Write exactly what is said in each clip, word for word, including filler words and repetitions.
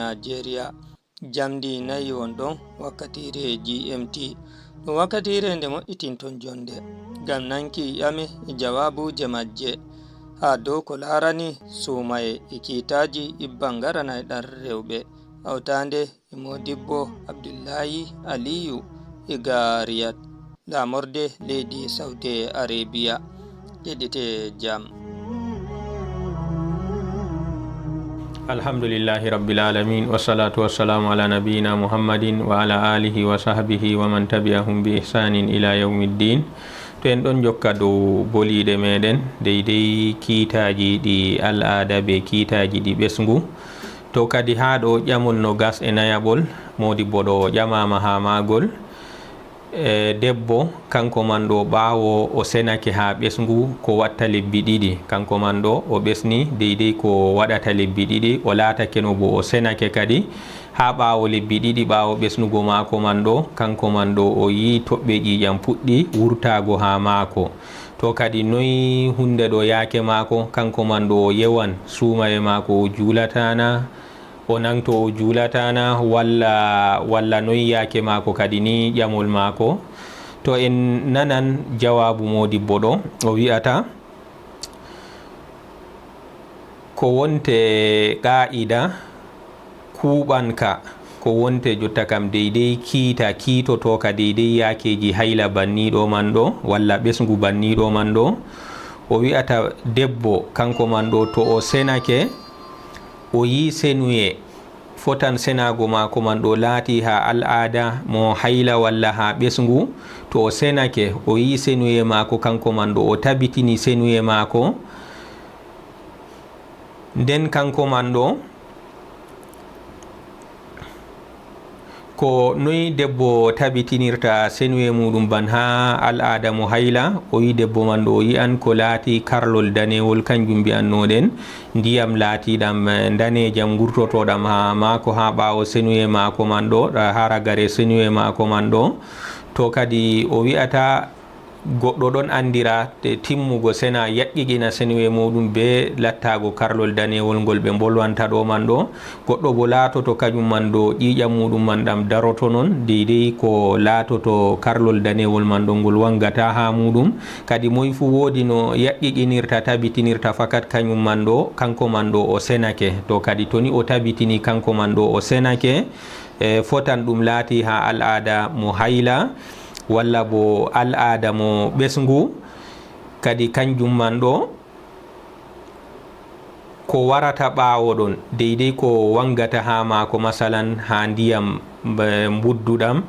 Najeriya. Jamdi nayi won ɗon wakkatiire G M T. Ɗum wakkatiire nde moƴƴitinton jonde ngam nanki ƴame e jawaabuuje majje haa dow ko laarani suumaye e kiitaaji ibbangaranayɗan rewɓe, hawtaande e Modibbo Abdullahi Aliyu iga Riyad, laamorde leydi Saudi Arabia. Keɗite jam. Alhamdulillahi Rabbil Alamin, wassalatu wassalamu ala nabiyyina Muhammadin wa ala alihi wa sahbihi wa man tabi'ahum bi ihsanin ila yawmiddin. To en ɗon jokka dow boliiɗe meɗen, deydey kiitaaji ɗi al'aada be kiitaaji ɗi ɓesngu. To kadi haa ɗo ƴamol no gas e nayaɓol, Modibbo ɗo ƴamaama haa maagol. E, debbo, kanko man ɗo, ɓaawo o senake haa ɓesngu, ko watta lebbi ɗiɗi, kanko man ɗo, o ɓesni deydey ko waɗata lebbi ɗiɗi, o laatakeno bo o senake kadi. Haa ɓaawo lebbi ɗiɗi, ɓaawo ɓesnugo maako man ɗo, kanko man ɗo, o yi'i toɓɓe ƴiiƴam puɗɗi wurtaago haa maako. To kadi, noy huunde ɗo yaake maako, kanko man ɗo, o yewan suumaye maako, o juulata na? O nangto o juulata na, walla, walla noy yaake maako kadi ni ƴamol maako? To en nanan jawaabu Modibbo ɗo, o wi'ata, ko wonte qaa'ida kuuɓanka, ko wonte jotta kam deydey kiita kiitotooka deydey yaakeeji hayla banniiɗo man ɗo, walla ɓesngu banniiɗo man ɗo, o wi'ata debbo, kanko man ɗo, to o senake, o yi'i senuye, fotan senaago maako man ɗo laati haa al'aada mo hayla walla haa ɓesngu, to o senake, o yi'i senuye maako kanko man ɗo, o tabitini senuye maako, nden kanko man ɗo, ko noy debbo tabitinirta senuye muuɗum ban haa al'aada mo hayla? O wi'i debbo man ɗo o yi'an ko laati karlol danewol, kanjum mbi'annoɗen ndiyam laatiɗam, eh, ndaneejam ngurtotoɗam haa maako, haa ɓaawo senuye maako man ɗo, eh, haa ragare senuye maako man ɗo. To kadi o wi'ata goɗɗo ɗon andira te timmugo sena, yaɓɓiɗina senuye muuɗum be lattaago karlol danewol ngol ɓe mbolwanta ɗo man ɗo. Goɗɗo bo laatoto kajum man ɗo ƴiiƴam muuɗum man ɗam daroto non, deydey ko laatoto karlol danewol man ɗo ngol wangata haa muuɗum. Kadi moy fu woodi no yaɓɓiɗinirta, tabitinirta fakat kajum man ɗo, kanko man ɗo o senake. To kadi to ni o tabitini kanko man ɗo o senake, e, fotan ɗum laati haa al'aada mo hayla, walla bo al'aada mo ɓesngu, kadi kanjum man ɗo, ko warata ɓaawo ɗon, deydey ko wangata haa maako, masalan, haa ndiyam, eh, mbudduɗam,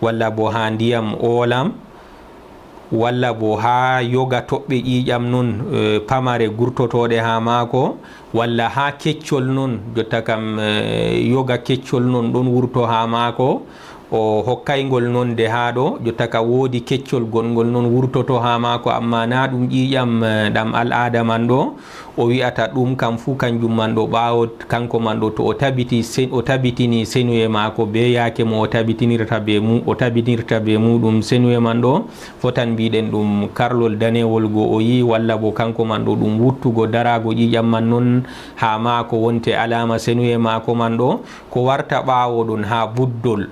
walla bo haa ndiyam oolam, walla bo haa yoga toɓɓe ƴiiƴam non, eh, pamare gurtotooɗe haa maako, walla haa keccol non, jotta kam, eh, yoga keccol non ɗon wurto haa maako, o hokkay ngol nonde haa ɗo, jotta ka woodi keccol gonngol non wurtoto haa maako, amma na ɗum ƴiiƴam, eh, ɗam al'aada man ɗo. O wi'ata ɗum kam fuu kanjum man ɗo, ɓaawo kanko man ɗo, to o tabiti sen-, o tabitini senuye maako be yaake mo o tabitinirta be mu-, o tabinirta be muuɗum senuye man ɗo, fotan mbiɗen ɗum karlol danewol go o yi'i, walla bo kanko man ɗo ɗum wuttugo daraago ƴiiƴam man non haa maako wonte alaama senuye maako man ɗo. Ko warta ɓaawo ɗon haa buddol,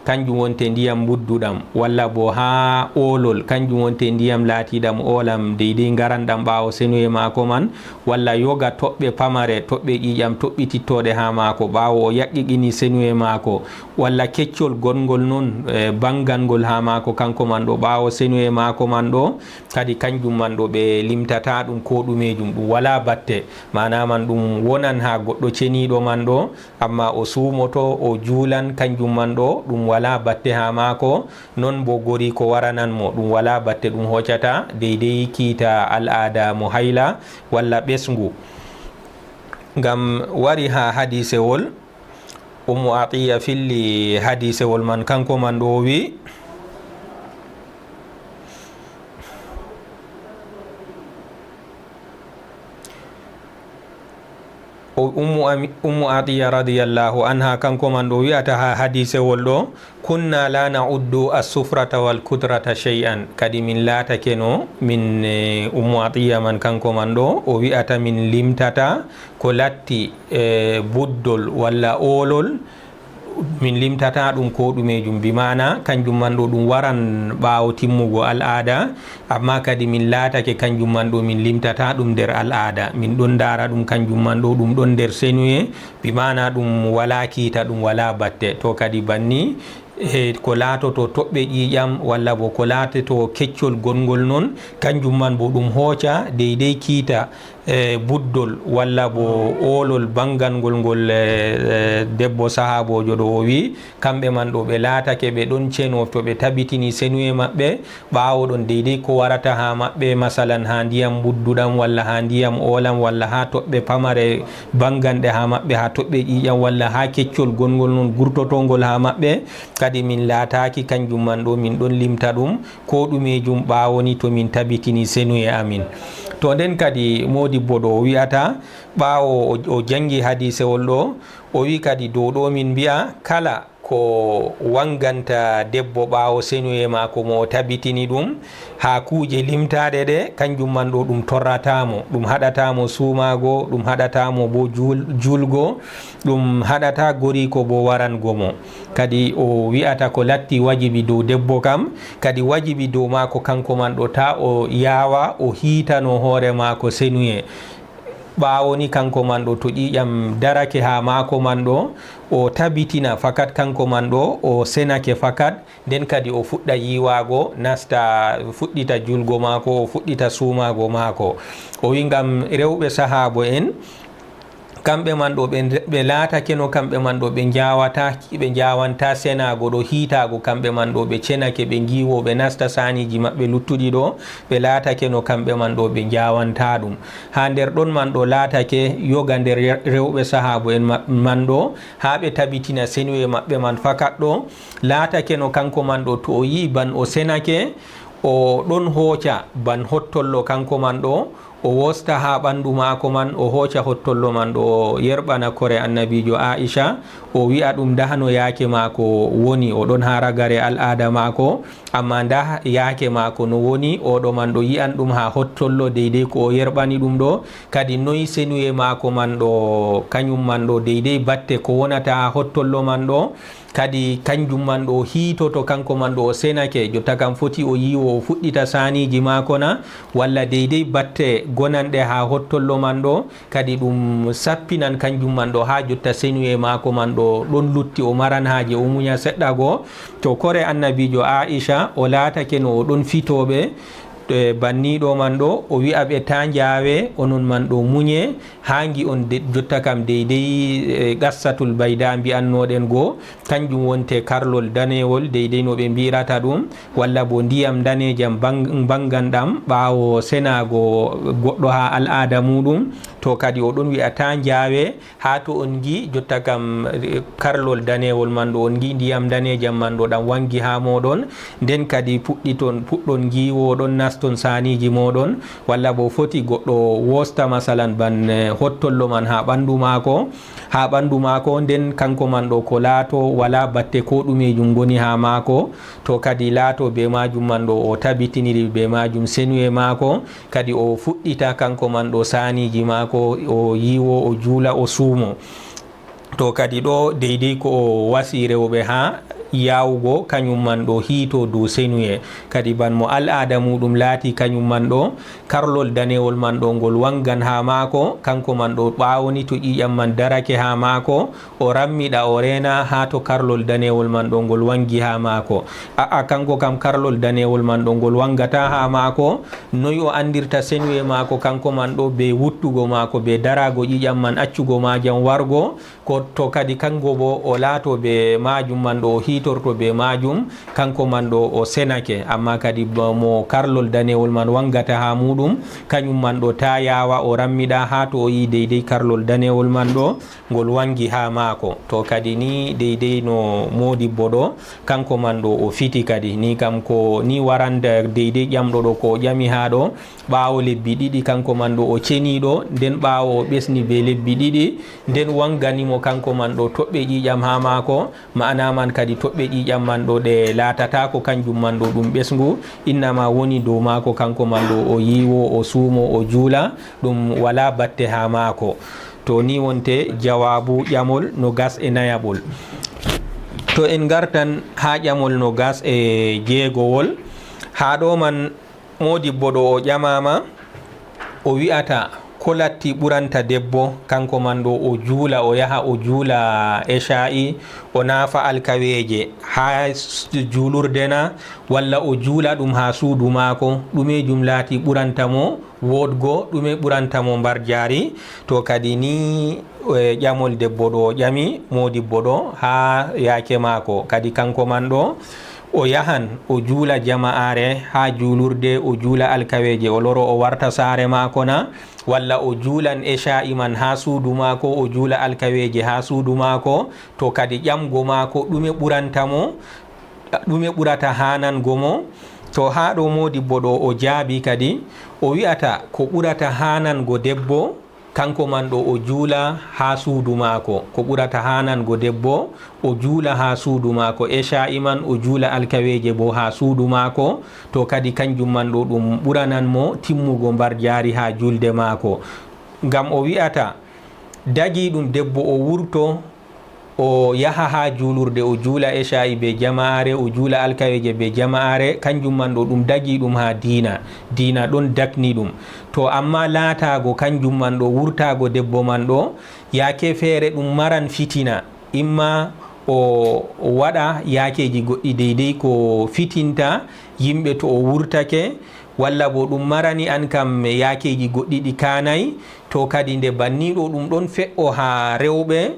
kanjum wonte ndiyam mbudduɗam, walla bo haa oolol, kanjum wonte ndiyam laatiiɗam oolam, deydey ngaranɗam ɓaawo senuye maako man, walla yoga toɓɓe pamare, toɓɓe ƴiiƴam toɓɓitittooɗe haa maako, ɓaawo o yaɓɓiɗini senuye maako, walla keccol gonngol non, e, bannganngol haa maako, kanko man ɗo, ɓaawo senuye maako man ɗo, kadi kanjum man ɗo ɓe limtataa ɗum koo ɗumeejum, ɗum walaa batte, maanaa man ɗum wonan haa goɗɗo ceniiɗo man ɗo, amma o suumoto, o juulan, kanjum man ɗo, ɗum walaa batte haa maako. Non bo goriiko waranan mo, ɗum walaa batte, ɗum hoocata deydey kiita al'aada mo hayla walla ɓesngu. Ngam wari haa hadiisewol, Ummu Atiya filli hadiisewol man, kanko man ɗo o wi'i, O Ummu Ami-, Ummu Atiya radiyallahu anha, kanko man ɗo wi'ata ha hadisewol ɗo, "Kunna la na'uddu as-sufrata wal kudrata shay'an." Kadi min laatakeno, min, eh, Ummu Atiya man kanko man ɗo, o wi'ata min limtata ko latti, eh, buddol walla oolol, min limtata ɗum ko ɗumejum. Bi maana kanjum man ɗo ɗum waran ɓaawo timmugo al'aada, amma kadi min laatake kanjum man ɗo min limtata ɗum nder al'aada. Min ɗon ndaara ɗum kanjum man ɗo ɗum ɗon nder senuye, bi maana ɗum wala kiita, ɗum wala batte. To kadi banni, e ko laatoto toɓɓe ƴiiƴam walla bo ko laatoto keccol gonngol non, kanjum man bo ɗum hooca deydey kiita, e buddol walla bo oolol banngal ngol ngol, e, e, debbo sahaaboojo ɗo o wi, kamɓe man ɗo ɓe laatake ɓe ɗon ceno to ɓe tabitini senuye maɓɓe, ɓaawo ɗon deydey ko warata haa maɓɓe, masalan haa ndiyam mbudduɗam walla haa ndiyam oolam walla haa toɓɓe pamare bannganɗe haa maɓɓe, haa toɓɓe ƴiiƴam walla haa keccol gonngol non gurtotongol haa maɓɓe, kadi min laataaki kanjum man ɗo min ɗon limta ɗum ko ɗumejum ɓaawo ni to min tabitini senuye amin. To nden kadi moodibbo ɗo o wi'ata, ɓaawo o, o jangi hadisewol ɗo, o wi kadi dow ɗo min mbi'a kala ko wanganta debbo ɓaawo senuye maako mo o tabitini ɗum, haa kuuje limtaaɗe ɗe, kanjum man ɗo ɗum torrata mo, ɗum haɗata mo suumaago, ɗum haɗata mo bo juul-, juulgo, ɗum haɗata goriiko bo warango mo. Kadi o wi'ata ko latti wajibi dow debbo kam, kadi wajibi dow maako kanko man ɗo ta o yaawa o hiitano hoore maako senuye. Ɓaawo ni kanko man ɗo to ƴiiƴam darake haa maako man ɗo, o tabitina fakat kanko man ɗo, o senake fakat, nden kadi o fuɗɗa yiiwaago, nasta, fuɗɗita julgo maako, o fuɗɗita suumaago maako. O wi ngam rewɓe sahaabo en, kamɓe man ɗo ɓe, ɓe laatakeno kamɓe man ɗo ɓe njaawata, ɓe njaawanta senaago ɗo hiitaago, kamɓe man ɗo ɓe cenake, ɓe ngiiwo, ɓe nasta saaniiji maɓɓe luttuɗi ɗo, ɓe laatakeno kamɓe man ɗo ɓe njaawanta ɗum. Haa nder ɗon man ɗo laatake yoga nder rewɓe sahaabo en ma-, man ɗo, haa ɓe tabitina senuye maɓɓe man fakat ɗo, laatakeno kanko man ɗo to o yi'i ban o senake, o ɗon hooca ban hottollo kanko man ɗo, o wosta haa ɓandu maako man, o hooca hottollo man ɗo, o yerɓana kore annabiijo Aisha, o wi'a ɗum nda no yaake maako woni, o ɗon haa ragare al'aada maako, amma nda yaake maako no woni, o ɗo man ɗo yi'an ɗum haa hottollo deydey ko o yerɓani ɗum ɗo, kadi noy senuye maako man ɗo, kanyum man ɗo deydey batte ko wonata haa hottollo man ɗo, kadi kanjum man ɗo o hiitoto, kanko man ɗo o senake, jotta kam foti o yiiwo, o fuɗɗita saaniiji maako na, walla deydey batte gonanɗe haa hottollo man ɗo, kadi ɗum sappinan kanjum man ɗo haa jotta senuye maako man ɗo ɗon lutti, o maran haaje o munya seɗɗa goo. To kore annabiijo Aisha, o laatake no o ɗon fitooɓe, e banniiɗo man ɗo, o wi'a ɓe, "Taa njaawe, onon man ɗo munye, haa ngi on de-, jotta kam deydey, e, qassatul bayda mbi'annoɗen go, kanjum wonte karlol danewol, deydey no ɓe mbi'rata ɗum, walla bo ndiyam danejam bang-, banganɗam ɓaawo senaago goɗɗo haa al'aada muuɗum." To kadi o ɗon wi'a, "Taa njaawe, haa to on ngi, jotta kam, e, karlol danewol man ɗo, on ngi ndiyam danejam man ɗo, ɗam wangi haa mooɗon, nden kadi puɗɗiton, puɗɗon ngiiwoɗon, naston saaniiji mooɗon, walla bo foti goɗɗo woosta, masalan, ban, e, hottollo man haa ɓandu maako, haa ɓandu maako, nden kanko man ɗo ko laato, wala batte ko ɗumejum ngoni haa maako, to kadi laato be maajum man ɗo o tabitiniri be maajum senuye maako, kadi o fuɗɗita kanko man ɗo saaniiji maako, o yiiwo, o juula, o suumo." To kadi ɗo deydey ko o wasi rewɓe haa yaawugo, kanyum man ɗo hiito dow senuye. Kadi ban mo al'aada muuɗum laati kanyum man ɗo, karlol danewol man ɗo ngol wangan haa maako, kanko man ɗo ɓaawo ni to ƴiiƴam man darake haa maako, o rammiɗa o reena haa to karlol danewol man ɗo ngol wangi haa maako. A'a, kanko kam karlol danewol man ɗo ngol wangata haa maako, noy o andirta senuye maako kanko man ɗo be wuttugo maako, be daraago ƴiiƴam man, accugo maajam wargo, Ko to kadi kanko bo o laato be maajum man ɗo, o hiitorto be maajum, kanko man ɗo o senake. Amma kadi ba mo karlol danewol man wangata haa muuɗum, kanyum man ɗo taa yaawa o rammiɗa haa to o yi'i deydey karlol danewol man ɗo, ngol wangi haa maako. To kadi ni deydey no moodibbo ɗo, kanko man ɗo o fiti kadi. Ni kam ko ni waranda deydey ƴamɗo ɗo ko o ƴami haa ɗo, ɓaawo lebbi ɗiɗi, kanko man ɗo o ceniiɗo, nden ɓaawo o ɓesni be lebbi ɗiɗi, nden wangani mo kanko man ɗo toɓɓe ƴiiƴam haa maako, ma'ana man kadi toɓɓe ƴiiƴam man ɗo ɗe laatataako, kanjum man ɗo ɗum ɓesngu, innama woni dow maako, kanko man ɗo o yiiwo, o suumo, o juula, ɗum walaa batte haa maako. To ni wonte jawaabu ƴamol no gas e nayaɓol. To en ngartan haa ƴamol no gas e jeegowol, haa ɗo man moodibbo ɗo o ƴamaama, o wi'ata ko latti ɓuranta debbo, kanko man ɗo o juula, o yaha o juula ecaa'i, o naafa alkaweeje haa s-, juulurde na, walla o juula ɗum haa suudu maako, ɗumeejum laati ɓuranta mo woodgo, ɗume ɓuranta mo mbarjaari? To kadi ni, e, ƴamol debbo ɗo o ƴami moodibbo ɗo haa yaake maako. Kadi kanko man ɗo o yahan o juula jama'aare haa juulurde, o juula alkaweeje, o loro o warta saare maako na? Walla o juulan ecaa'i man haa suudu maako, o juula alkaweeje haa suudu maako? To kadi ƴamgo maako ɗume ɓuranta mo, ɗume ɓurata haanango mo? To haa ɗo moodibbo ɗo o jaabi kadi, o wi'ata ko ɓurata haanango debbo, kanko man ɗo o juula haa suudu maako. Ko ɓurata haanango debbo, o juula haa suudu maako. Ecaa'i man o juula alkaweeje bo haa suudu maako. To kadi kanjum man ɗo ɗum ɓuranan mo timmugo mbarjaari haa juulde maako. Ngam o wi'ata, dagiiɗum debbo o wurto, o yaha haa juulurde, o juula ecaa'i be jama'aare, o juula alkaweeje be jama'aare, kanjum man ɗo ɗum dagiiɗum haa diina. Diina ɗon dakni ɗum. To amma laataago kanjum man ɗo, wurtaago debbo man ɗo, yaake feere ɗum maran fitina. Imma o waɗa yaakeeji goɗɗi deydey ko fitinta yimɓe to o wurtake, walla bo ɗum marani an kam yaakeeji goɗɗi ɗi kaanay. To kadi nde banniiɗo ɗum ɗon fe'o haa rewɓe,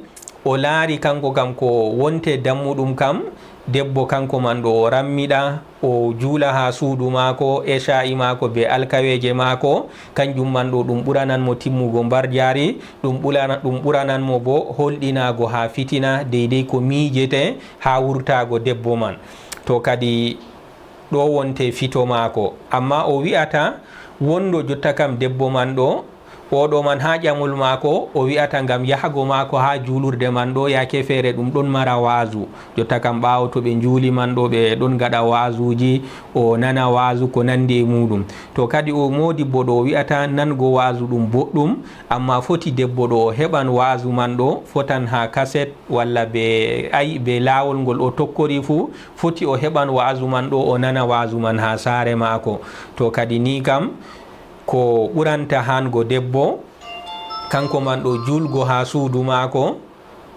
o laari kanko kam ko wonte dammuɗum kam, debbo kanko man ɗo o rammiɗa, o juula haa suudu maako, ecaa'i maako be alkaweeje maako, kanjum man ɗo ɗum ɓuranan mo timmugo mbarjaari, ɗum ɓulana-, ɗum ɓuranan mo bo holɗinaago haa fitina, deydey ko miijete haa wurtaago debbo man. To kadi ɗo wonte fito maako. Amma o wi'ata, wondo jotta kam debbo man ɗo, o ɗo man haa ƴamol maako, o wi'ata ngam yahago maako haa juulurde man ɗo, yaake feere ɗum ɗon mara waazu. Jotta kam ɓaawo to ɓe njuuli man ɗo, ɓe ɗon ngaɗa waazuuji, o nana waazu ko nandi e muuɗum. To kadi o moodibbo ɗo o wi'ata nango waazu ɗum boɗɗum, amma foti debbo ɗo o heɓan waazu man ɗo, fotan haa kaset walla be, ay, be laawol ngol o tokkori fuu, foti o heɓan waazu man ɗo, o nana waazu man haa saare maako. To kadi ni kam, ko ɓuranta haango debbo, kanko man ɗo juulgo haa suudu maako,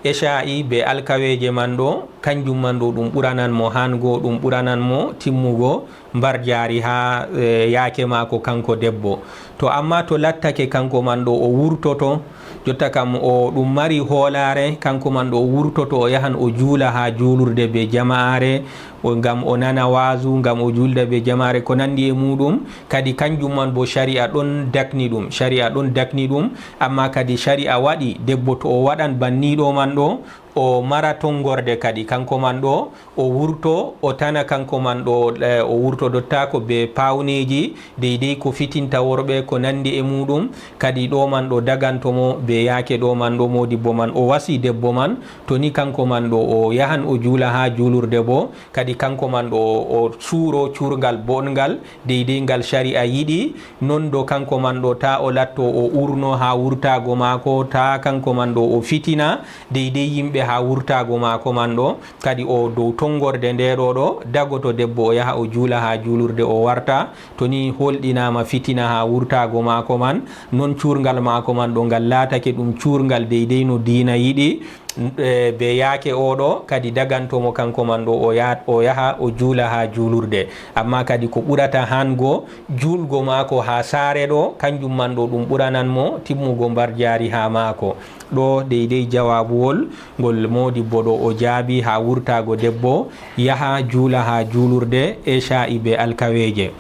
ecaa'i be alkaweeje man ɗo, kanjum man ɗo ɗum ɓuranan mo haango, ɗum ɓuranan mo timmugo mbarjaari haa, e, yaake maako kanko debbo. To amma to lattake kanko man ɗo o wurtoto, jotta kam o ɗum mari hoolaare, kanko man ɗo o wurtoto, o yahan o juula haa juulurde be jama'aare, o, ngam o nana waazu, ngam o juulda be jama'aare, ko nandi e muuɗum. Kadi kanjum man bo shari'a ɗon dakni ɗum, shari'a ɗon dakni ɗum, amma kadi shari'a waɗi debbo to o waɗan banniiɗo man ɗo, o mara tongorde kadi kanko man ɗo, o wurto, o tana kanko man ɗo, eh, o wurto dottaako be pawneeji, deydey ko fitinta worɓe, ko nandi e muuɗum, kadi ɗo man ɗo daganto mo be yaake ɗo man ɗo moodibbo man, o wasi debbo man, to ni kanko man ɗo o yahan o juula haa juulurde bo, kadi kanko man ɗo o suuro cuurngal boɗngal, deydey ngal shari'a yiɗi, non do kanko man ɗo taa o latto o urno haa wurtaago maako, taa kanko man ɗo o fitina, deydey yimɓe haa wurtaago maako man ɗo, kadi o dow tongorde nde ɗo ɗo, dagoto debbo o yaha o juula haa juulurde o warta, to ni holɗinaama fitina haa wurtaago maako man, non cuurngal maako man ɗo ngal laatake ɗum cuurngal deydey no diina yiɗi, e, be yaake oɗo kadi daganto mo kanko man ɗo o ya-, o yaha o juula haa juulurde. Amma kadi ko ɓurata han go juulgo maako haa saare ɗo, kanjum man ɗo ɗum ɓuranan mo timmugo mbarjaari haa maako. Ɗo deydey jawaabuwol ngol moodibbo ɗo o jaabi haa wurtaago debbo yaha juula haa juulurde e caa'i be alkaweeje.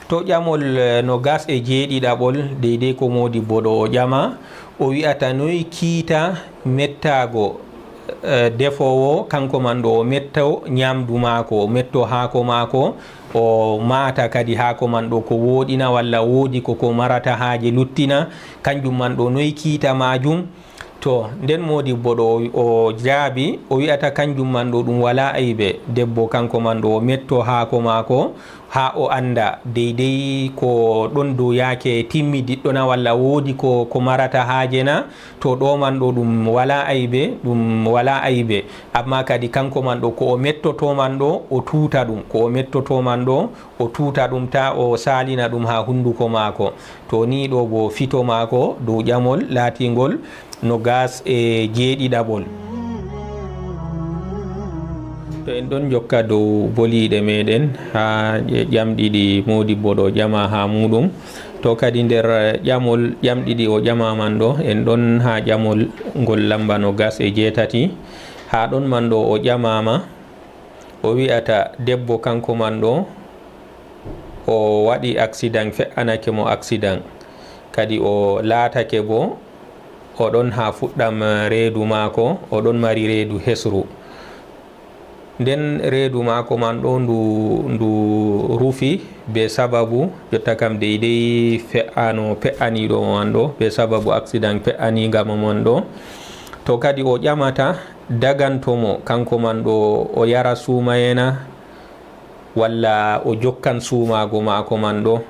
To ƴamol, eh, nogas e jeeɗiɗaɓol, deydey ko moodibbo ɗo o ƴama, o wi'ata noy kiita mettaago, eh, defoowo, kanko man ɗo o metto nyaamdu maako, o metto haako maako, o maata kadi haako man ɗo ko wooɗina walla woodi ko, ko marata haaje luttina, kanjum man ɗo noy kiita maajum? To, nden moodibbo ɗo o jaabi, o wi'ata kanjum man ɗo ɗum walaa aybe. Debbo kanko man ɗo o metto haako maako haa o annda deydey ko ɗon dow yaake timmidiɗɗo na walla woodi ko, ko marata haaje na. To, ɗo man ɗo ɗum walaa aybe, ɗum walaa aybe. Amma kadi kanko man ɗo ko o mettoto man ɗo, o tuuta ɗum. Ko o mettoto man ɗo, o tuuta ɗum, ta o saalina ɗum haa hunnduko maako. To, ni ɗo bo fito maako dow ƴamol laatingol nogas e jeeɗiɗaɓol. To en ɗon jokka dow boliiɗe meɗen haa ƴamɗi ɗi moodibbo ɗo ƴama haa muuɗum. To kadi nder ƴamol, ƴamɗi ɗi o ƴama man ɗo, en ɗon haa ƴamol ngol lamba nogas e jeetati. Haa ɗon man ɗo o ƴamama, o wi'ata debbo kanko man ɗo, o waɗi accident, fe'anake mo accident. Kadi o laatake bo, o ɗon haa fuɗɗam reedu maako, o ɗon mari reedu hesru. Nden reedu maako man ɗo ndu, ndu rufi be sababu, jotta kam deydey fe'ano, pe'aniiɗo mo man ɗo, be sababu accident pe'aniiga mo man ɗo. To kadi o ƴamata, daganto mo, kanko man ɗo o yara suumaye na, walla o jokkan suumaago maako man ɗo.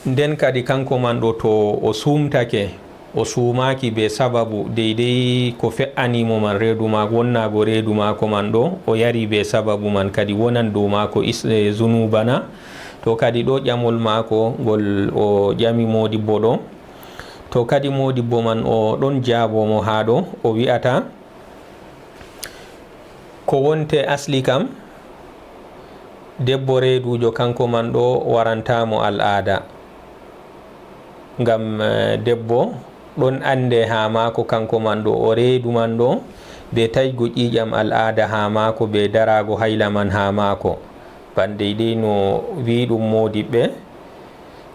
Nden kadi kanko man ɗo to o suumtake, o suumaaki be sababu deydey ko fe'ani mo man reedu maako, wonnaago reedu maako man ɗo, o yari be sababu man kadi wonan dow maako is-, eh, zunuuba na. To kadi ɗo ƴamol maako ngol o ƴami moodibbo ɗo. To kadi moodibbo man o ɗon jaabo mo haa ɗo, o wi'ata, ko wonte asli kam, debbo reeduujo kanko man ɗo warantaa mo al'aada. Ngam, eh, debbo ɗon annde haa maako kanko man ɗo o reedu man ɗo, be taƴgo ƴiiƴam al'aada haa maako, be daraago hayla man haa maako. Ban deydey no wi'i ɗum moodibɓe,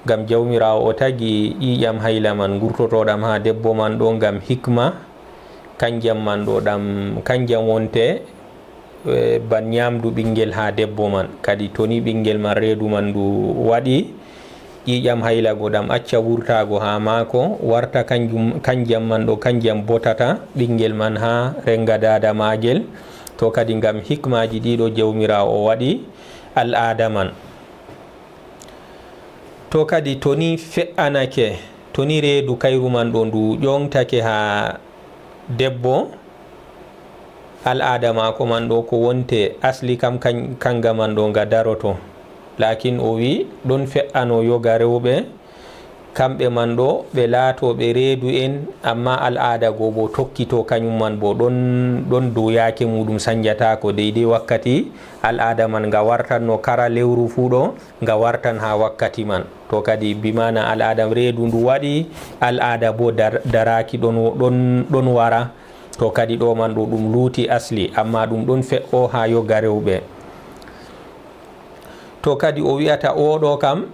ngam Jawmiraawo o tagi ƴiiƴam hayla man ngurtotooɗam haa debbo man ɗo ngam hikma, kanjam man ɗo ɗam, kanjam wonte, eh, ban nyaamdu ɓinngel haa debbo man. Kadi to ni ɓinngel man reedu man ndu waɗi, ƴiiƴam hayla go ɗam acca wurtaago haa maako, warta kanjum, kanjam man ɗo kanjam botata ɓinngel man haa rennga daada maagel. To kadi ngam hikmaaji ɗiɗo Jawmiraawo o waɗi al'aada man. To kadi to ni fe'anake, to ni reedu kayru man ɗo ndu ƴooŋtake haa debbo, al'aada maako man ɗo ko wonte asli kam kan-, kanga man ɗo nga daroto. Laakin o wi'i ɗon fe'ano yoga rewɓe, kamɓe man ɗo ɓe laatooɓe reedu'en, ammaa al'aada go bo tokkito kanyum man bo ɗon, ɗon dow yaake muuɗum sanjataako deydey wakkati al'aada man nga wartanno kara lewru fuu ɗo, nga wartan haa wakkati man. To kadi bi maana al'aada reedu ndu waɗi, al'aada bo dar-, daraaki ɗon, ɗon, ɗon wara. To kadi ɗo man ɗo ɗum luuti asli, ammaa ɗum ɗon fe'o haa yoga rewɓe. To kadi o wi'ata oo ɗo kam,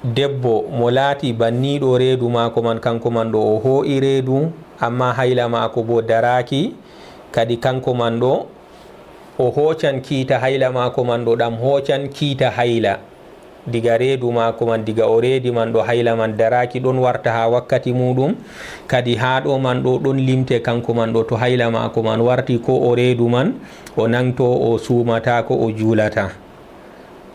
debbo mo laati banniiɗo reedu maako man, kanko man ɗo o hoo'i reedu, ammaa hayla maako bo daraaki, kadi kanko man ɗo o hoocan kiita hayla maako man ɗo, ɗam hoocan kiita hayla. Diga reedu maako man, diga o reedi man ɗo hayla man daraaki, ɗon warta haa wakkati muuɗum. Kadi haa ɗo man ɗo ɗon limte kanko man ɗo, to hayla maako man warti ko o reedu man, o nangto, o suumataako, o juulata.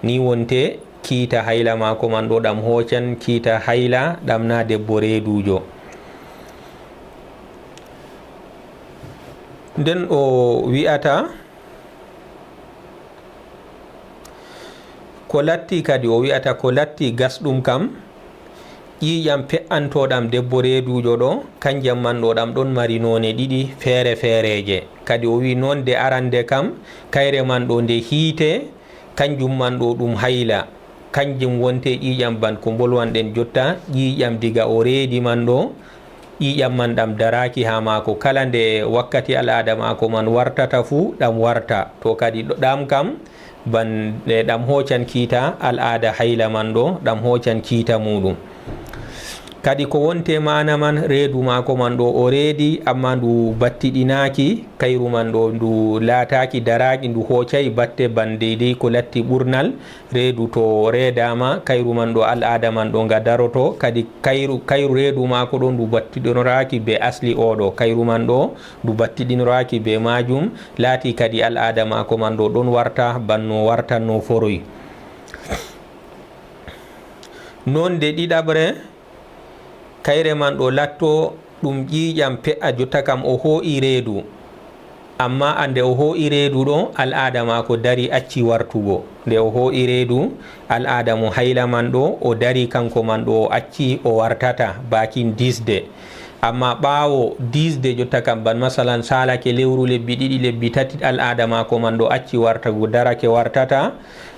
Ni wonte kiita hayla maako man ɗo ɗam hoocan kiita hayla ɗam na debbo reeduujo. Nden o wi'ata, Ko latti kadi, o wi'ata ko latti gasɗum kam, ƴiiƴam pe'antooɗam debbo reeduujo ɗo, kanjam man ɗo ɗam ɗon mari noone ɗiɗi feere-feereeje. Kadi o wi'i noon de arande kam, kayre man ɗo nde hiite, kanjum man ɗo ɗum hayla. Kanjum wonte ƴiiƴam ban ko mbolwanɗen jotta, ƴiiƴam diga o reedi man ɗo, ƴiiƴam man ɗam daraaki haa maako. Kala nde wakkati al'aada maako man wartata fuu, ɗam warta. To kadi ɗo-, ɗam kam, ban, e, ɗam hoocan kiita al'aada hayla man ɗo, ɗam hoocan kiita muuɗum. Kadi ko wonte maana man, reedu maako man ɗo o reedi, ammaa ndu battiɗinaaki, kayru man ɗo ndu laataaki daraaki, ndu hoocay batte ban deydey ko latti ɓurnal. Reedu to reedaama, kayru man ɗo al'aada man ɗo nga daroto, kadi kayru, kayru reedu maako ɗo ndu battiɗinoraaki be asli oo ɗo, kayru man ɗo ndu battiɗinoraaki be maajum, laati kadi al'aada maako man ɗo ɗon warta ban no wartanno foroy. Noon de ɗiɗaɓre, kayre man ɗo latto ɗum ƴiiƴam pe'a, jotta kam o hoo'i reedu. Ammaa a nde o hoo'i reedu ɗo, al'aada maako dari acci wartugo. Nde o hoo'i reedu, al'aada mo hayla man ɗo, o dari kanko man ɗo, o acci o wartata, baakin diisde. Ammaa ɓaawo diisde jotta kam, ban masalan saalake lewru, lebbi ɗiɗi, lebbi tati, al'aada maako man ɗo acci wartugo, darake wartata.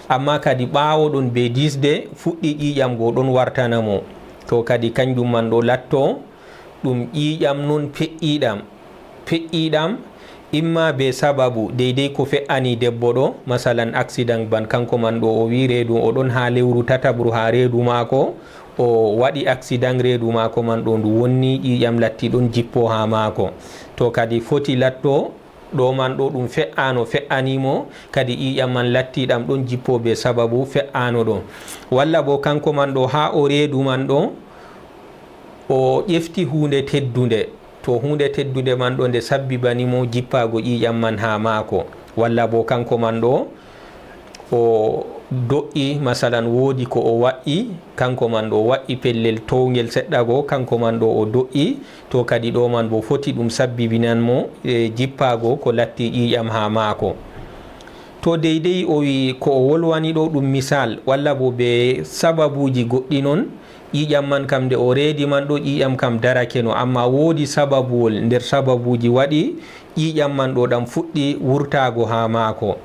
Ammaa kadi ɓaawo ɗon be diisde, fuɗɗi ƴiiƴam go ɗon wartana mo. To kadi kanjum man ɗo latto ɗum ƴiiƴam non pe'iiɗam, pe'iiɗam, imma be sababu deydey ko fe'ani debbo ɗo, masalan accident ban kanko man ɗo o wi reedu o ɗon haa lewru tataɓru haa reedu maako, o waɗi accident reedu maako man ɗo ndu wonni ƴiiƴam latti ɗon jippo haa maako. To kadi foti latto ɗo man ɗo ɗum fe'ano fe'ani mo, kadi ƴiiƴam man latti ɗam ɗon jippo be sababu fe'ano ɗo. Walla bo kanko man ɗo haa o reedu man ɗo, o ƴefti huunde teddunde. To huunde teddunde man ɗo nde sabbibani mo jippaago ƴiiƴam man haa maako. Walla bo kanko man ɗo o do'i, masalan woodi ko o wa'i, kanko man ɗo o wa'i pellel towngel seɗɗa go, kanko man ɗo o do'i, to kadi ɗo man bo foti ɗum sabbibinan mo, e, jippaago ko latti ƴiiƴam haa maako. To deydey o wi ko o wolwani ɗo ɗum misal, walla bo be sababuuji goɗɗi non, ƴiiƴam man kam nde o reedi man ɗo ƴiiƴam kam darakeno, ammaa woodi sababuwol nder sababuuji waɗi ƴiiƴam man ɗo ɗam fuɗɗi wurtaago haa maako.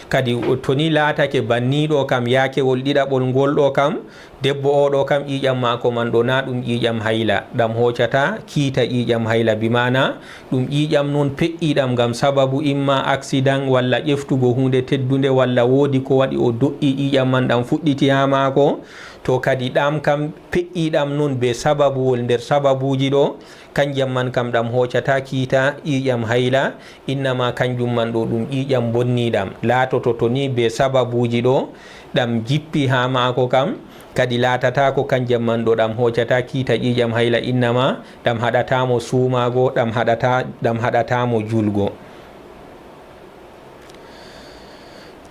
Kadi o, to ni laatake banni ɗo kam, yaakewol ɗiɗaɓol ngol ɗo kam, debbo o ɗo kam ƴiiƴam maako man ɗo na ɗum ƴiiƴam hayla, ɗam hoocata kiita ƴiiƴam hayla, bi maana ɗum ƴiiƴam non pe'iiɗam ngam sababu imma accident walla ƴeftugo huunde teddunde walla woodi ko waɗi o do'i ƴiiƴam man ɗam fuɗɗiti haa maako. To kadi ɗam kam pe'iiɗam non be sababuwol nder sababuuji ɗo, kanjam man kam ɗam hoocata kiita ƴiiƴam hayla, innama kanjum man ɗo ɗum ƴiiƴam bonniiɗam. Laatoto to ni be sababuuji ɗo ɗam jippi haa maako kam, kadi laatataako kanjam man ɗo ɗam hoocata kiita ƴiiƴam hayla, innama ɗam haɗata mo suumaago, ɗam haɗata, ɗam haɗata mo julgo.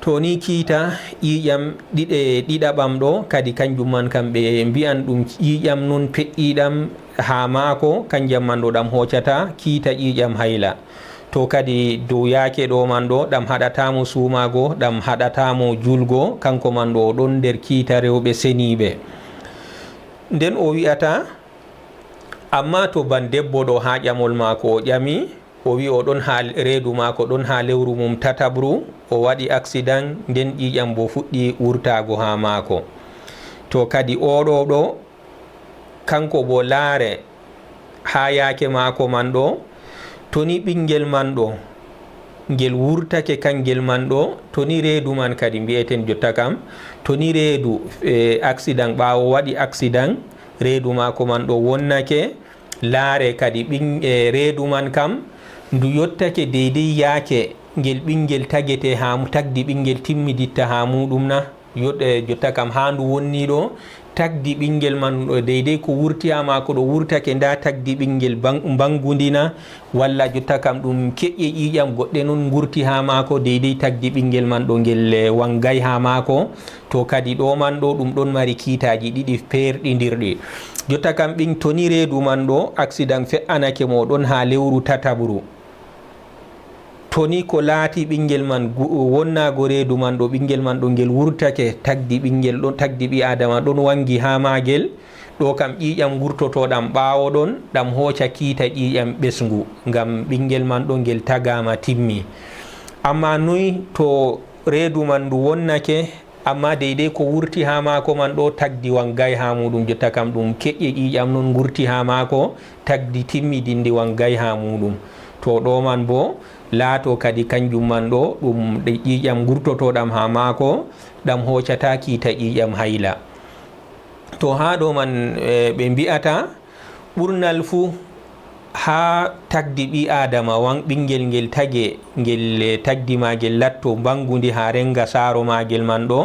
To ni kiita ƴiiƴam ɗiɗe-, ɗiɗaɓam ɗo, kadi kanjum man kam ɓe mbi'an ɗum ƴiiƴam non pe'iiɗam haa maako, kanjam man ɗo ɗam hoocata kiita ƴiiƴam hayla. To kadi dow yaake ɗo man ɗo, ɗam haɗata mo suumaago, ɗam haɗata mo julgo, kanko man ɗo o ɗon nder kiita rewɓe seniiɓe. Nden o wi'ata, ammaa to ban debbo ɗo haa ƴamol maako o ƴami, o wi o ɗon haa reedu maako ɗon haa lewru mum tataɓru, o waɗi accident, nden ƴiiƴam bo fuɗɗi wurtaago haa maako. To kadi o ɗo ɗo, kanko bo laare haa yaake maako man ɗo, to ni ɓinngel man ɗo, ngel wurtake kangel man ɗo, to ni reedu man kadi mbi'eten jotta kam, to ni reedu, e, accident, ɓaawo waɗi accident, reedu maako man ɗo wonnake, laare kadi ɓin-, e, reedu man kam, ndu yottake deydey yaake ngel ɓinngel tagete haa mu-, tagdi ɓinngel timmiditta haa muuɗum na? Yot-, e, jotta kam haa ndu wonni ɗo, tagdi ɓinngel man ɗo deydey ko wurti haa maako ɗo wurtake, ndaa tagdi ɓinngel ban-, mbanngundina, walla jotta kam ɗum keƴƴe ƴiiƴam goɗɗe non ngurti haa maako, deydey tagdi ɓinngel man ɗo ngel, e, wanngay haa maako. To kadi ɗo man ɗo ɗum ɗon mari kiitaaji ɗiɗi peerɗindirɗi. Jotta kam ɓin to ni reedu man ɗo accident fe'anake mo ɗon haa lewru tataɓru. To ni ko laati ɓinngel man gu-, wonnaago reedu man ɗo, ɓinngel man ɗo ngel wurtake, tagdi ɓinngel ɗon, tagdi ɓii aadama ɗon wanngi haa maagel, ɗo kam ƴiiƴam ngurtotooɗam ɓaawo ɗon, ɗam hooca kiita ƴiiƴam ɓesngu, ngam ɓinngel man ɗo ngel tagaama timmi. Ammaa noy to reedu man ndu wonnake, ammaa deydey ko wurti haa maako man ɗo tagdi wanngay haa muuɗum, jotta kam ɗum keƴƴe ƴiiƴam non ngurti haa maako, tagdi timmidinndi wanngay haa muuɗum. To ɗo man boo laato kadi kanjum man ɗo ɗum ƴiiƴam ngurtotooɗam haa maako, ɗam hoocataa kiita ƴiiƴam hayla. To haa ɗo man, eh, ɓe mbi'ata ɓurnal fuu haa tagdi ɓii aadama wan-, ɓinngel ngel tage, ngel, eh, tagdi maagel latto mbanngundi haa rennga saaro maagel man ɗo,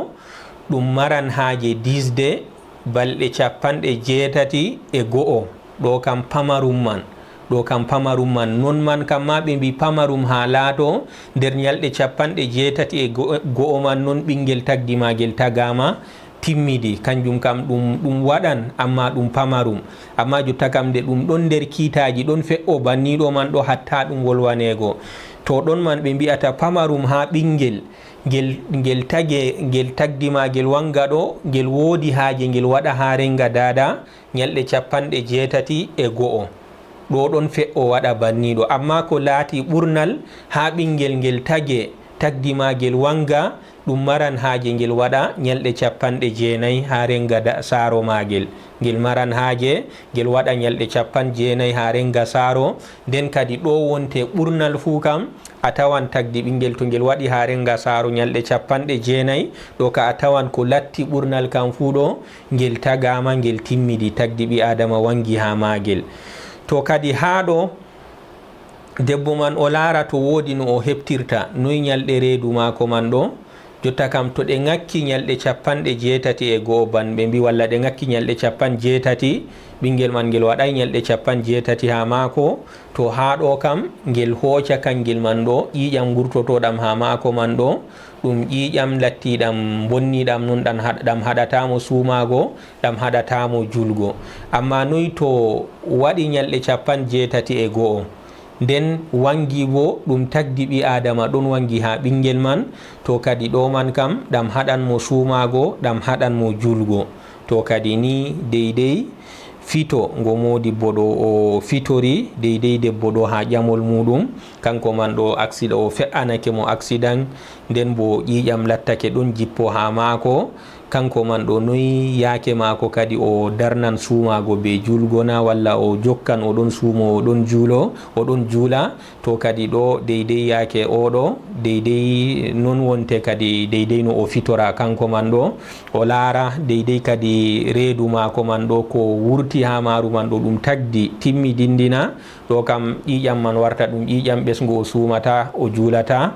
ɗum maran haaje diisde balɗe cappanɗe jeetati e go'o. Ɗo kam pamarum man, ɗo kam pamarum man, non man kam maa ɓe mbi pamarum haa laato nder nyalɗe cappanɗe jeetati e go-, go'o man, non ɓinngel tagdi maagel tagaama, timmidi, kanjum kam ɗum, ɗum waɗan, ammaa ɗum pamarum. Ammaa jotta kam nde ɗum ɗon nder kiitaaji, ɗon fe'o banniiɗo man ɗo hatta ɗum wolwaneego. To ɗon man ɓe mbi'ata pamarum haa ɓinngel, ngel, ngel tage, ngel tagdi maagel wannga ɗo, ngel woodi haaje ngel waɗa haa rennga daada, nyalɗe cappanɗe jeetati e go'o. Ɗo ɗon fe'o waɗa banniiɗo. Ammaa ko laati ɓurnal haa ɓinngel ngel tage, tagdi maagel wannga, ɗum maran haaje ngel waɗa nyalɗe cappanɗe jeenayi haa rennga da-, saaro maagel. Ngel maran haaje ngel waɗa nyalɗe cappanɗe jeenayi haa rennga saaro. Nden kadi ɗo wonte ɓurnal fuu kam, a tawan tagdi ɓinngel to ngel waɗi haa rennga saaro nyalɗe cappanɗe jeenayi, ɗo ka a tawan ko latti ɓurnal kam fuu ɗo, ngel tagaama, ngel timmidi, tagdi ɓii aadama wanngi haa maagel. To kadi haa ɗo, debbo man o laara to woodi no o heɓtirta, noy nyalɗe reedu maako man ɗo. Jotta kam to ɗe ŋakki nyalɗe cappanɗe jeetati e go'o ban, ɓe mbi walla ɗe ŋakki nyalɗe cappanɗe jeetati, ɓinngel man ngel waɗaay nyalɗe cappanɗe jeetati haa maako, to haa ɗo kam ngel hooca kanngel man ɗo, ƴiiƴam ngurtotooɗam haa maako man ɗo, ɗum ƴiiƴam lattiiɗam mbonniiɗam non, ɗam haɗ-, ɗam haɗataa mo suumaago, ɗam haɗataa mo juulgo. Ammaa noy to waɗi nyalɗe cappanɗe jeetati e go'o, nden wanngi boo ɗum tagdi ɓii aadama ɗon wanngi haa ɓinngel man, to kadi ɗo man kam ɗam haɗan mo suumaago, ɗam haɗan mo juulgo. To kadi ni deydey fito ngo moodibbo ɗo o fitori, deydey debbo ɗo haa ƴamol muuɗum, kanko man ɗo aksida o fe'anake mo aksidan, nden boo ƴiiƴam lattake ɗon jippo haa maako, kanko man ɗo noy yaake maako kadi o darnan suumaago bee juulgo na, walla o jokkan o ɗon suumo, o ɗon juulo, o ɗon juula. To kadi ɗo deydey yaake o ɗo, deydey non wonte kadi deydey no o fitora kanko man ɗo, o laara deydey kadi reedu maako man ɗo ko wurti haa maaru man ɗo ɗum tagdi timmidinndi na, ɗo kam ƴiiƴam man warta ɗum ƴiiƴam ɓesngu o suumata, o juulata.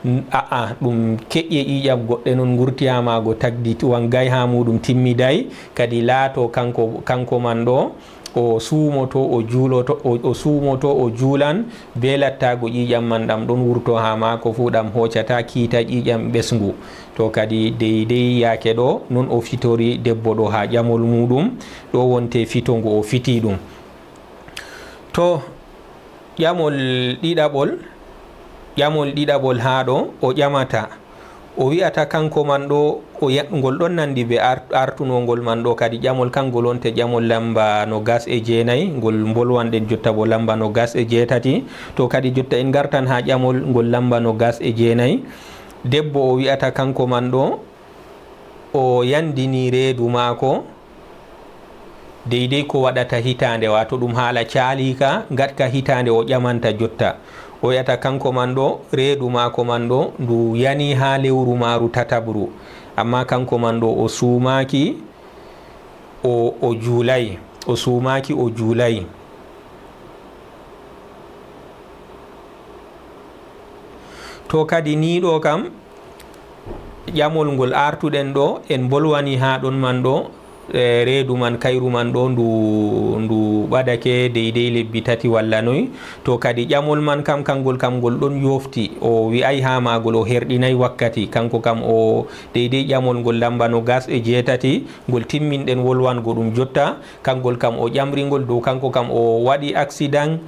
N-, a'a, ɗum keƴƴe ƴiiƴam goɗɗe non ngurti haa maago tagdi wanngay haa muuɗum timmiday, kadi laato kanko, kanko man ɗo, o suumoto, o juuloto, o, o suumoto, o juulan, bee lattaago ƴiiƴam man ɗam ɗon wurto haa maako fuu, ɗam hoocataa kiita ƴiiƴam ɓesngu. To kadi deydey yaake ɗo, non o fitori debbo ɗo haa ƴamol muuɗum, ɗo wonte fito ngo o fiti ɗum. To ƴamol ɗiɗaɓol, ƴamol ɗiɗaɓol haa ɗo o ƴamata. O wi'ata kanko man ɗo, o ya-, ngol ɗon nanndi bee ar-, artunoo ngol man ɗo kadi ƴamol, kangol wonte ƴamol lamba nogas e jeenayi, ngol mbolwanɗen jotta bo lamba nogas e jeetati. To kadi jotta en ngartan haa ƴamol ngol lamba nogas e jeenayi. Debbo o wi'ata kanko man ɗo, o yandini reedu maako, deydey ko waɗata hitaande, waato ɗum haala caaliika, ngaɗka hitaande o ƴamanta jotta. O wi'ata kanko man ɗo, reedu maako man ɗo, ndu yani haa lewru maaru tataɓru. Ammaa kanko man ɗo, o suumaaki, o, o juulay. O suumaaki, o juulay. To kadi nii ɗo kam, ƴamol ngol artuɗen ɗo, en mbolwani haa ɗon man ɗo, e, reedu man, kayru man ɗo, ndu, ndu ɓadake deydey lebbi tati walla noy. To kadi ƴamol man kam, kangol kam ngol ɗon yoofti, o wi'ay haa maagol, o herɗinay wakkati. Kanko kam o deydey ƴamol ngol lamba nogas e jeetati, ngol timminɗen wolwango ɗum jotta. Kangol kam o ƴamri ngol dow kanko kam o waɗi aksidan,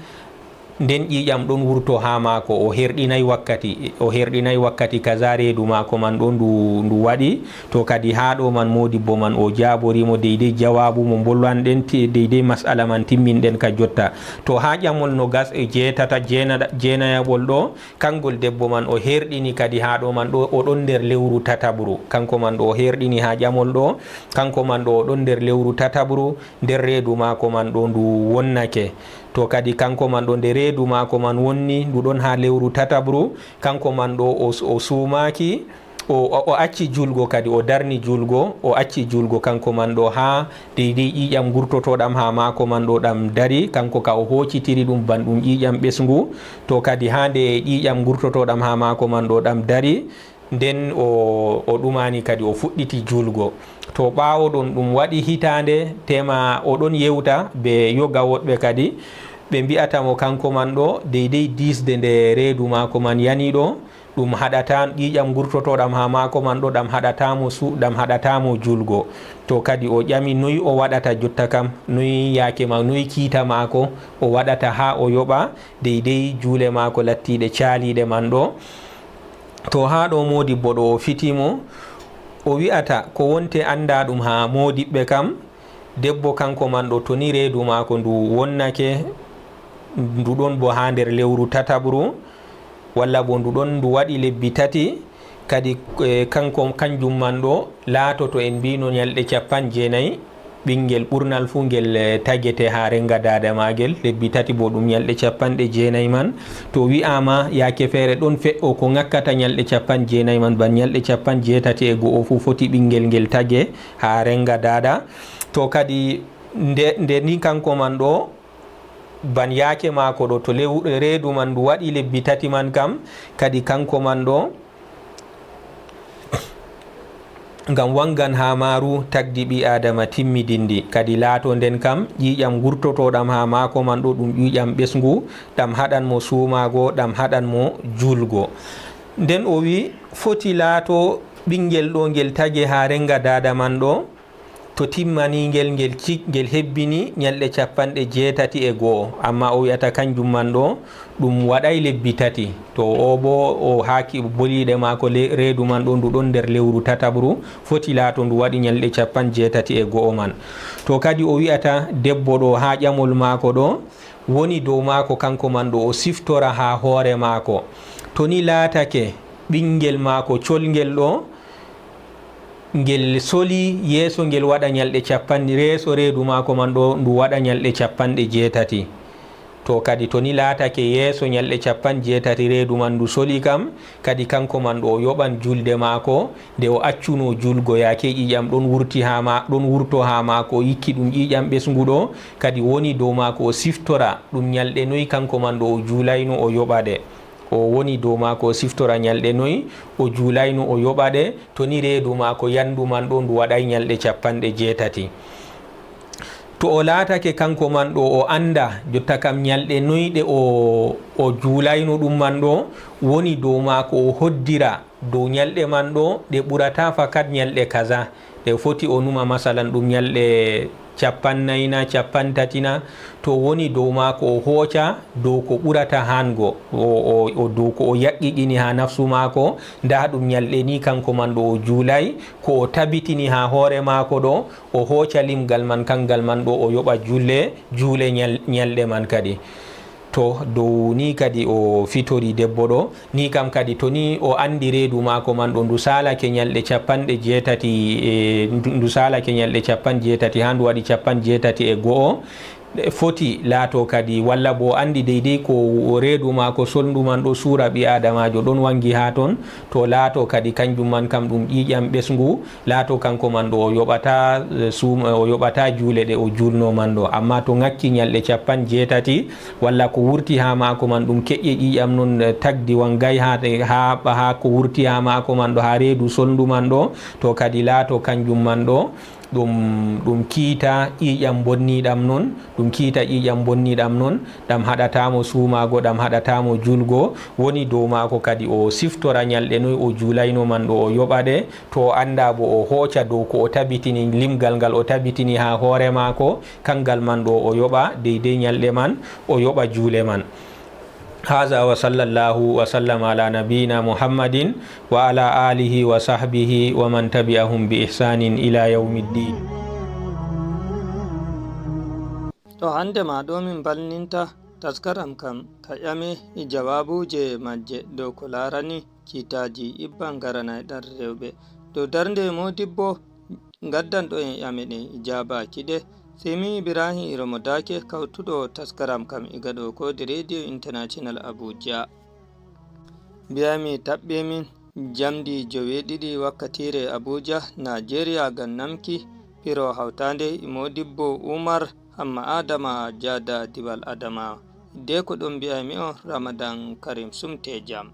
Nden ƴiiƴam ɗon wurto haa maako, o herɗinay wakkati, o herɗinay wakkati kaza reedu maako man ɗo ndu, ndu waɗi. To kadi haa ɗo man moodibbo man o jaaborii mo deydey jawaabu mo mbolwanɗen, ti-, deydey mas'ala man timminɗen ka jotta. To haa ƴamol nogas e jeetata, jeena-, jeenayaɓol ɗo, kangol debbo man o herɗini kadi haa ɗo man ɗo, o ɗon nder lewru tataɓru. Kanko man ɗo o herɗini haa ƴamol ɗo, kanko man ɗo o ɗon nder lewru tataɓru, nder reedu maako man ɗo ndu wonnake. To kadi kanko man ɗo nde reedu maako man wonni, ndu ɗon haa lewru tataɓru, kanko man ɗo o, o suumaaki, o, o, o acci juulgo kadi, o darni juulgo, o acci juulgo kanko man ɗo haa deydey ƴiiƴam ngurtotooɗam haa maako man ɗo ɗam dari, kanko ka o hoocitiri ɗum ban ɗum ƴiiƴam ɓesngu. To kadi haa nde ƴiiƴam ngurtotooɗam haa maako man ɗo ɗam dari, nden o, o ɗumani kadi, o fuɗɗiti juulgo. To ɓaawo ɗon ɗum waɗi hitaande, tema o ɗon yewta be yoga woɗɓe kadi, ɓe mbi'ata mo kanko man ɗo, deydey diisde nde reedu maako man yani ɗo, ɗum haɗata, ƴiiƴam ngurtotooɗam haa maako man ɗo, ɗam haɗata mo su-, ɗam haɗata mo juulgo. To kadi o ƴami noy o waɗata jotta kam, noy yaake ma-, noy kiita maako o waɗata haa o yoɓa deydey juule maako lattiiɗe caaliiɗe man ɗo. To haa ɗo moodibbo ɗo o fiti mo, o wi'ata ko wonte anndaa ɗum haa moodiɓɓe kam, debbo kanko man ɗo to ni reedu maako ndu wonnake, ndu ɗon bo haa nder lewru tataɓru, walla bo ndu ɗon ndu waɗi lebbi tati, kadi, eh, kanko, kanjum man ɗo laatoto en mbino nyalɗe cappan jeenayi, ɓingel ɓurnal fuu ngel, eh, tagete haa renga daada maagel, lebbi tati bo ɗum nyalɗe cappanɗe jeenayi man. To wi'aama yaake feere ɗon fe'o ko ŋakkata nyalɗe cappan jeenayi man, ban nyalɗe cappan jeetati e go'o fuu foti ɓingel ngel tage haa renga daada. To kadi nde, nde ni kanko man ɗo, ban yaake maako ɗo, to lew-, reedu man ndu waɗi lebbi tati man kam, kadi kanko man ɗo, ngam wangan haa maaru tagdi ɓii Aadama timmidinndi, kadi laato nden kam ƴiiƴam ngurtotooɗam haa maako man ɗo, ɗum ƴiiƴam ɓesngu, ɗam haɗan mo suumaago, ɗam haɗan mo juulgo. Nden o wi'i, foti laato ɓingel ɗo ngel tage haa renga daada man ɗo, to timmani ngel, ngel cik-, ngel hebbini nyalɗe cappanɗe jeetati e go'o, amma o wi'ata kanjum man ɗo, ɗum waɗay lebbi tati. To o bo, o haaki boliiɗe maako le-, reedu man ɗo, ndu ɗon nder lewru tataɓru, foti laato ndu waɗi nyalɗe cappan jeetati e go'o man. To kadi o wi'ata debbo ɗo haa ƴamol maako ɗo, woni dow maako kanko man ɗo o siftora haa hoore maako. To ni laatake ɓingel maako colngel ɗo, ngel soli yeeso ngel waɗa nyalɗe cappanɗe, yeeso reedu maako man ɗo ndu waɗa nyalɗe cappanɗe jeetati. To kadi to ni laatake yeeso nyalɗe cappan jeetati reedu man ndu soli kam, kadi kanko man ɗo o yoɓan julde maako, nde o accuno julgo yaake ƴiiƴam ɗon wurti haa ma-, ɗon wurto haa maako, o yikki ɗum ƴiiƴam ɓesngu ɗo, kadi woni dow maako o siftora ɗum nyalɗe noy kanko man ɗo o juulayno o yoɓa ɗe. O woni dow maako o siftora nyalɗe noy o juulayno o yoɓa ɗe, to ni reedu maako yandu man ɗo ndu waɗay nyalɗe cappanɗe jeetati. To o laatake kanko man ɗo o annda jotta kam nyalɗe noy ɗe o, o juulayno ɗum man ɗo, woni dow maako o hoddira dow nyalɗe man ɗo ɗe ɓurata fakat nyalɗe kaza. Ɗe foti o numa masalan ɗum nyalɗe cappannayi na, cappantatina, to woni dow maako o hooca dow ko ɓurata hango, o, o, o dow ko o yaqiqini haa nafsu maako, nda ɗum nyalɗe ni kanko man ɗo o juulay, ko o tabitini haa hoore maako ɗo, o hooca limgal man, kangal man ɗo o yoɓa julle, juule nyal-, nyalɗe man kadi. To dow ni kadi o fitori debbo ɗo, ni kam kadi to ni o andi reedu maako man ɗo ndu saalake nyalɗe cappanɗe jeetati, e, ndu, ndu saalake nyalɗe cappan jeetati haa ndu waɗi cappan jeetati e go'o, e, foti laato kadi, walla bo o andi deydey ko reedu maako solndu man ɗo suura ɓii Aadamaajo ɗon wangi haa ton, to laato kadi kanjum man kam ɗum ƴiiƴam ɓesngu, laato kanko man ɗo o yoɓata, eh, suum-, o yoɓata juule ɗe o juulno man ɗo. Amma to ŋakki nyalɗe cappan jeetati, walla ko wurti haa maako man ɗum keƴƴe ƴiiƴam non, eh, tagdi wangay haa, haa, haa ko wurti haa maako man ɗo, haa reedu solndu man ɗo, to kadi laato kanjum man ɗo, ɗum, ɗum kiita ƴiiƴam bonniiɗam non, ɗum kiita ƴiiƴam bonniiɗam non, ɗam haɗata mo suumaago, ɗam haɗata mo juulgo, woni dow maako kadi o siftora nyalɗe noy o juulayno man ɗo o yoɓa ɗe, to o annda bo o hooca dow ko o tabitini, limgal ngal o tabitini haa hoore maako, kangal man ɗo o yoɓa deydey nyalɗe man, o yoɓa juule man. Haza wa sallallahu wa sallam ala nabiyina Muhammadin wa ala alihi wa sahbihi wa man tabi'ahum bi ihsanin ila yawmiddin. To hannde ma ɗo min balninta taskaram kam ka ƴame e jawaabuuje majje dow ko laarani kiitaaji ibban garanay ɗan rewɓe. Dow darnde modibbo ngaddanɗo en ƴame ɗen e jaabaaki ɗe, sey min Ibrahim Iromo Daake kawtuɗo taskaram kam e gaɗo koode Radio International Abuja. Mbiyami taɓɓe min jamdi joweeɗiɗi wakkatiire Abuja, Nigeria, ngam namki piro hawtaande e modibbo Umar Hamma Adama Jada Diwal Adama. De ko ɗum mbiyami on Ramadan Karim Sumte jam.